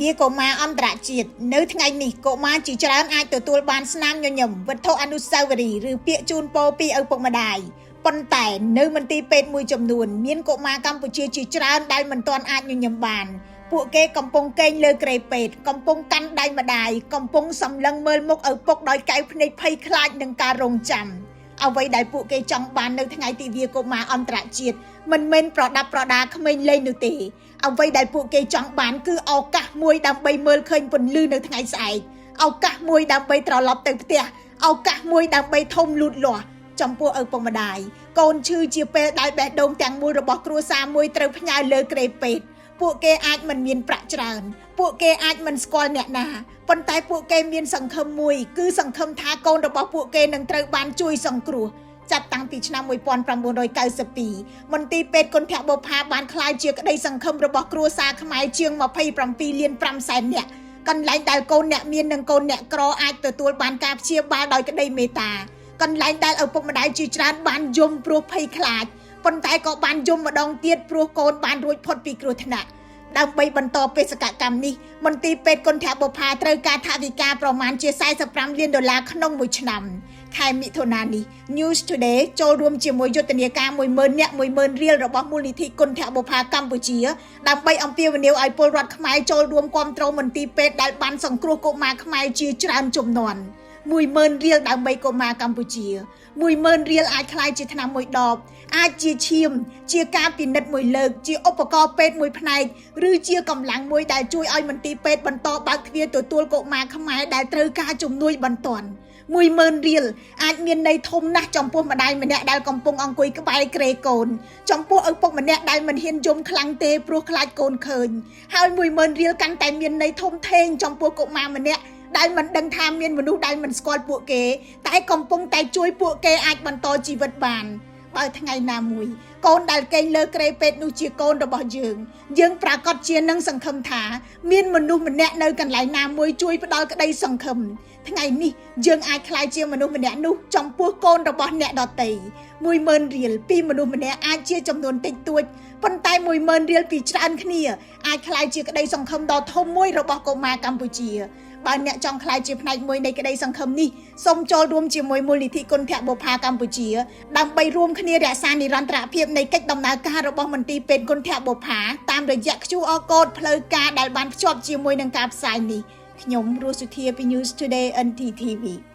វាកុមារអន្តរជាតិនៅថ្ងៃនេះកុមារជាច្រើនអាចទទួលបានស្នាមញញឹមវត្ថុអនុស្សាវរីយ៍ឬពាក្យជូនពរពីឪពុកម្ដាយប៉ុន្តែនៅមន្ទីរពេទ្យមួយចំនួនមានកុមារកម្ពុជាជាច្រើនដែលមិនទាន់អាចញញឹមបាន ពួកគេកំពុងគេងលើគ្រែពេទ្យកំពុងកាន់ដៃម្ដាយកំពុងសម្លឹងមើលមុខឪពុកដោយកែវភ្នែកភ័យខ្លាចនឹងការរងចាំអ្វីដែលពួកគេចង់បាននៅថ្ងៃទិវាកុមារអន្តរជាតិមិនមែនប្រដាប់ប្រដាក្មេងលេងនោះទេអ្វីដែលពួកគេចង់បានគឺឱកាសមួយដើម្បីមើលឃើញពន្លឺនៅថ្ងៃស្អែកឱកាសមួយដើម្បីត្រឡប់ទៅផ្ទះឱកាសមួយដើម្បីធំលូតលាស់ចំពោះឪពុកម្ដាយកូនឈឺជាពេលដែលបេះដូងទាំងមូលរបស់គ្រួសារមួយត្រូវផ្ញើលើគ្រែពេទ្យ ពួកគេអាចមិនមានប្រាក់ច្រើន ពួកគេអាចមិនស្គាល់អ្នកណាប៉ុន្តែពួកគេមានសង្ឃឹមមួយគឺសង្ឃឹមថាកូនរបស់ពួកគេនឹងត្រូវបានជួយសង្គ្រោះចាប់តាំងពីឆ្នាំ1992មន្ទីរពេទ្យគន្ធបុប្ផាបានក្លាយជាក្តីសង្ឃឹមរបស់គ្រួសារខ្មែរជាង27លាន5សែននាក់កន្លែងដែលកូនអ្នកមាននិងកូនអ្នកក្រអាចទទួលបានការព្យាបាលដោយក្តីមេត្តាកន្លែងដែលឪពុកម្ដាយជាច្រើនបានយំព្រោះភ័យខ្លាចប៉ុន្តែក៏បានយំម្ដងទៀតព្រោះកូនបានរួចផុតពីគ្រោះថ្នាក់ ដើម្បីបន្តបេសកកម្មនេះមន្ទីរពេទ្យគន្ធបុប្ផាត្រូវការថវិកាប្រមាណជា45លានដុល្លារក្នុងមួយឆ្នាំខែមិថុនានេះ News Today ចូលរួមជាមួយយុទ្ធនាការ10000នាក់10000រៀលរបស់មូលនិធិគន្ធបុប្ផាកម្ពុជាដើម្បីអំពាវនាវឲ្យពលរដ្ឋខ្មែរចូលរួមគាំទ្រមន្ទីរពេទ្យដែលបានសង្គ្រោះកុមារខ្មែរជាច្រើនជំនាន់10000រៀលដើម្បីកុមារកម្ពុជា10000រៀលអាចក្លាយជាថ្នាំមួយដបអាចជាឈាម ជាការពិនិត្យមួយលើក ជាឧបករណ៍ពេទ្យមួយផ្នែកឬជាកម្លាំងមួយដែលជួយឲ្យមន្ទីរពេទ្យបន្តបើកទ្វារទទួលកុមារខ្មែរដែលត្រូវការជំនួយបន្ទាន់10000រៀលអាចមានន័យធំណាស់ចំពោះម្ដាយម្នាក់ដែលកំពុងអង្គុយក្បែរគ្រែកូនចំពោះឪពុកម្នាក់ដែលមិនហ៊ានយំខ្លាំងទេព្រោះខ្លាចកូនឃើញហើយ10000រៀលកាន់តែមានន័យធំធេងចំពោះកុមារម្នាក់ដែលមិនដឹងថាមានមនុស្សដែលមិនស្គាល់ពួកគេតែកំពុងតែជួយពួកគេអាចបន្តជីវិតបានបើថ្ងៃណាមួយកូនដែលគេងលើគ្រែពេទ្យនោះជាកូនរបស់យើងយើងប្រាកដជានឹងសង្ឃឹមថាមានមនុស្សម្នាក់នៅកន្លែងណាមួយជួយផ្ដល់ក្តីសង្ឃឹមថ្ងៃនេះយើងអាចក្លាយជាមនុស្សម្នាក់នោះចំពោះកូនរបស់អ្នកដទៃ10000រៀលពីមនុស្សម្នាក់អាចជាចំនួនតិចតួចប៉ុន្តែ10000រៀលពីច្រើនគ្នាអាចក្លាយជាក្តីសង្ឃឹមដ៏ធំមួយរបស់កុមារកម្ពុជាបើអ្នកចង់ក្លាយជាផ្នែកមួយនៃក្តីសង្ឃឹមនេះសូមចូលរួមជាមួយមូលនិធិគន្ធបុប្ផាកម្ពុជាដើម្បីរួមគ្នារក្សានិរន្តរភាពនៃកិច្ចដំណើរការរបស់មន្ទីរពេទ្យគន្ធបុប្ផាតាមរយៈ QR code ផ្លូវការដែលបានភ្ជាប់ជាមួយនឹងការផ្សាយនេះខ្ញុំរស់សុធាពី News Today NTTV។